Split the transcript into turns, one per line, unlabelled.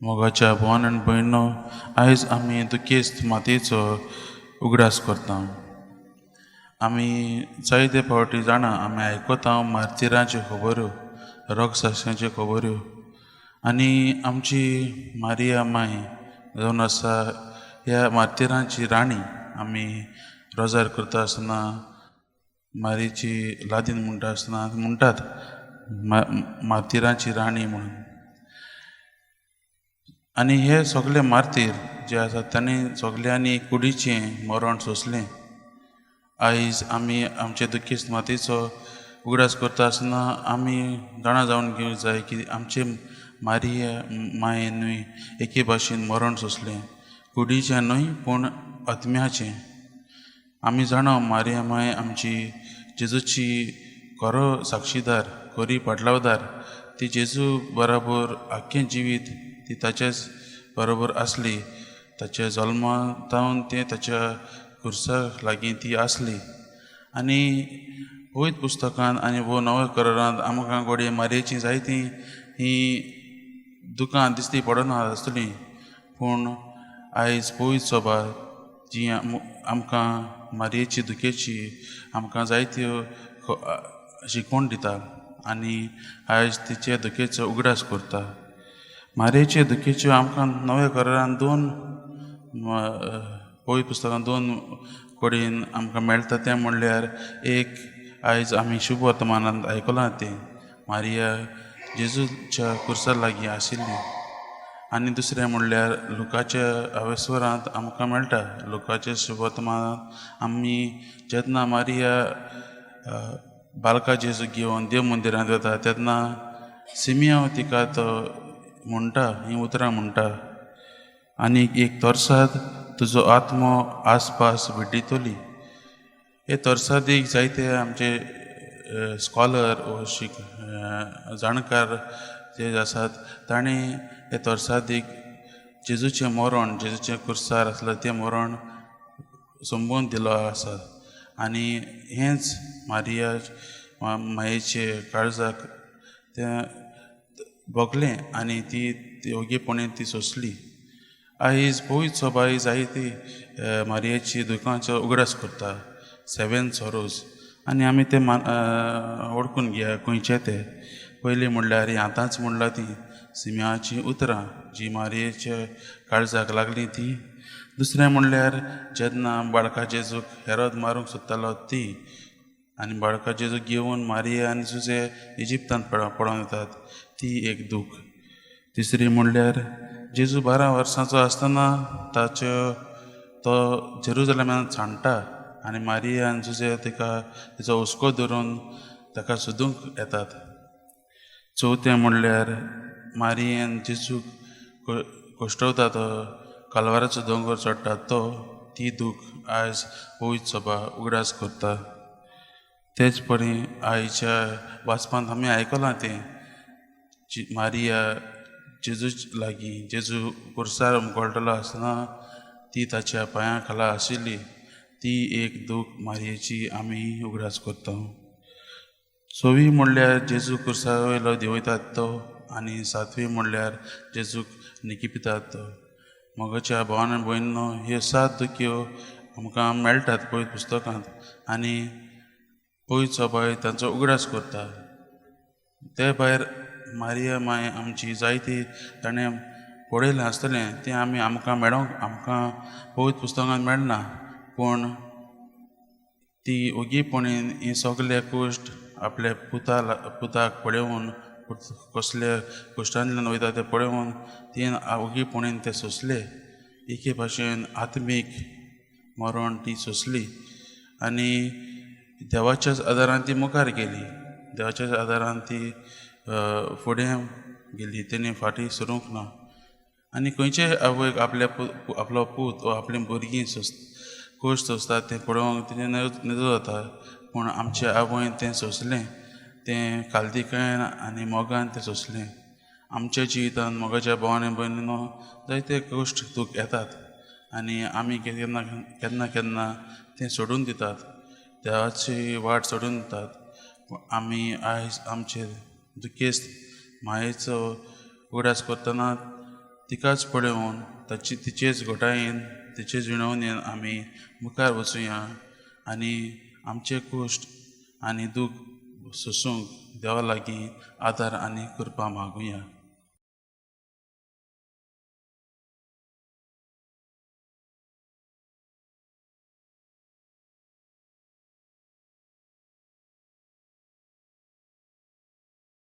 मोगाच्या भोवान आनी भयणो, आयज आमी दुखेस्त मातयेचो उगडास करता. आमी जायते फावटी जाणा, आमी आयकता मार्तिरांच्यो खबऱ्यो, रोगसाश्यांच्यो खबऱ्यो. आनी आमची मारिया माय जावन आसा ह्या मार्तिरांची राणी. आमी रोजार करता आसतना, मारीची लादीन म्हणटा आसतना म्हणटात मार्तिरांची राणी म्हणून. आनी हे सगळे मार्तीर जे आसात, तांणी सगल्यांनी कुडीचें मरण सोंसलें. आयज आमी आमचे दुखेस्त मातयेचो उगडास करता आसतना आमी जाणा जावन घेवंक जाय की आमचे मारिया मायेनूय एके भाशेन मरण सोंसलें, कुडीचें न्हय पूण आत्म्याचें. आमी जाणा, मारिया माय आमची जेजूची खरो साक्षीदार, खरी पाटलावदार. ती जेजू बराबर आख्खें जिवीत ती ताच्याच बरोबर आसली. ताच्या जल्मा जावन तें ताच्या खुर्सा लागीं ती आसली. आनी पवित्र पुस्तकांत आनी वो नव्या करारांत आमकां घडये मारयेचीं जायतीं हीं दुकां दिसती पडना आसतलीं, पूण आयज पवित्र सभा जी आमकां मारयेची दुखेची आमकां जायत्यो शिकवण दिता आनी आयज तिचे दुखेचो उगडास करता. मारयेचे दुखेच्यो आमकां नव्या करारान दोन, पवित्र पुस्तकान दोन कडेन आमकां मेळटा. तें म्हणल्यार एक आयज आमी शुभ वर्तमानांत आयकलां तें, मारिया जेजूच्या खुर्सा लागीं आशिल्ली. आनी दुसरें म्हणल्यार लुकाच्या अवेस्वरांत आमकां मेळटा. लुकाच्या शुभ वर्तमानांत आमी जेन्ना मारिया बालका जेजू घेवन देव मंदिरांत वता, तेन्ना सिमियांव तिका तो म्हणटा, हीं उतरां म्हणटा, आनी एक तरसाद तुजो आत्मो आसपास विड्डितली. हे तरसादीक जायते आमचे स्कॉलर वो शिक जाणकार जे आसात, तांणी हे तरसादीक जेजूचें मरण, जेजूचें कुर्सार आसलें तें मरण संबंद दिलो आसा. आनी हेंच मारिया मायेचे काळजाक तें भोगलें आनी ती योगीपणे ती सोंसली. आयज पवित्र सभा जायती मारियेची दुकांचो उगडास करता, सेवन सोरोज. आनी आमी ते वळखून घेया खंयचे ते. पयलीं म्हणल्यार ही आतांच म्हणलां ती सिम्याची उतरां जी मारयेच्या काळजाक लागली ती. दुसरें म्हणल्यार जेन्ना बाळका जेजूक हेरोद मारूंक सोदतालो ती, आनी बाळका जेजूक घेवन मारिया आनी जुजे इजिप्तांत पळोवन येतात ती एक दूख. तिसरी म्हणल्यार जेजू 12 वर्सांचो आसतना ताच्यो तो जेरुजलमान सांडटा आनी मारिया आनी जुजे ताका तेचो हुस्को धरून ताका सोदूंक येतात. चवथें म्हणल्यार मारियेन जेजूक कश्टवता, तो कालवाराचो दोंगर चडटा तो, ती दूख आयज पवित्र सभा उगडास करता. तेच परी आयच्या वाचपांत आमी आयकलां तें, मारिया जेजू लागीं, जेजू खुर्सार हुमकळटलो आसतना ती ताच्या पांयां खाला आशिल्ली. ती एक दूख मारयेची आमी उगडास करता. सवी म्हणल्यार जेजू खुर्सा वयलो देंवयतात तो, आनी सातवी म्हणल्यार जेजूक निकिपितात तो. मोगाच्या भावान आनी भयणीनो, ह्यो सात दुखयो आमकां मेळटात पवित्र पुस्तकांत आनी पवित्र सभाय तांचो उगडास करता. ते भायर मारिया माय आमची जायती ताणें पळयलें आसतलें, तें आमी आमकां मेळोंक आमकां पवित्र पुस्तकांत मेळना, पूण ती ओगीपणेन हे सगळे कश्ट आपल्या पुताक पळोवन, कसले कश्टांतल्यान वयता ते पळोवन ती ओगीपणेन ते सोंसले. एके भाशेन आत्मीक मरण ती सोंसली आनी देवाच्याच आदारान ती मुखार गेली. देवाच्याच आदारान ती फुडें गेली, तेणी फाटीं सरूंक ना. आनी खंयचेय आवयक आपल्या आपलो पूत वा आपलीं भुरगीं कश्ट सोंसतात तें पळोवंक तिचें नजो जाता, पूण आमच्या आवयन तें सोंसलें. तें कालदिकायेन आनी मोगान तें सोंसलें. आमच्या जिवितांत, मोगाच्या भावान आनी भयणीनो, जायते कश्ट दूख येतात आनी आमी केन्ना केन्ना केन्ना तें सोडून दितात, देवाची वाट सोडून दितात. आमी आयज आमचे दुखेस्त मायेचो उगडास करतना तिकाच पळोवन ताची तिचेच घटायेन तिचेच विणवणेन आमी मुखार वचुया आनी आमचे कश्ट आनी दूख सोसूंक देवा लागीं आदार आनी कृपा मागुया.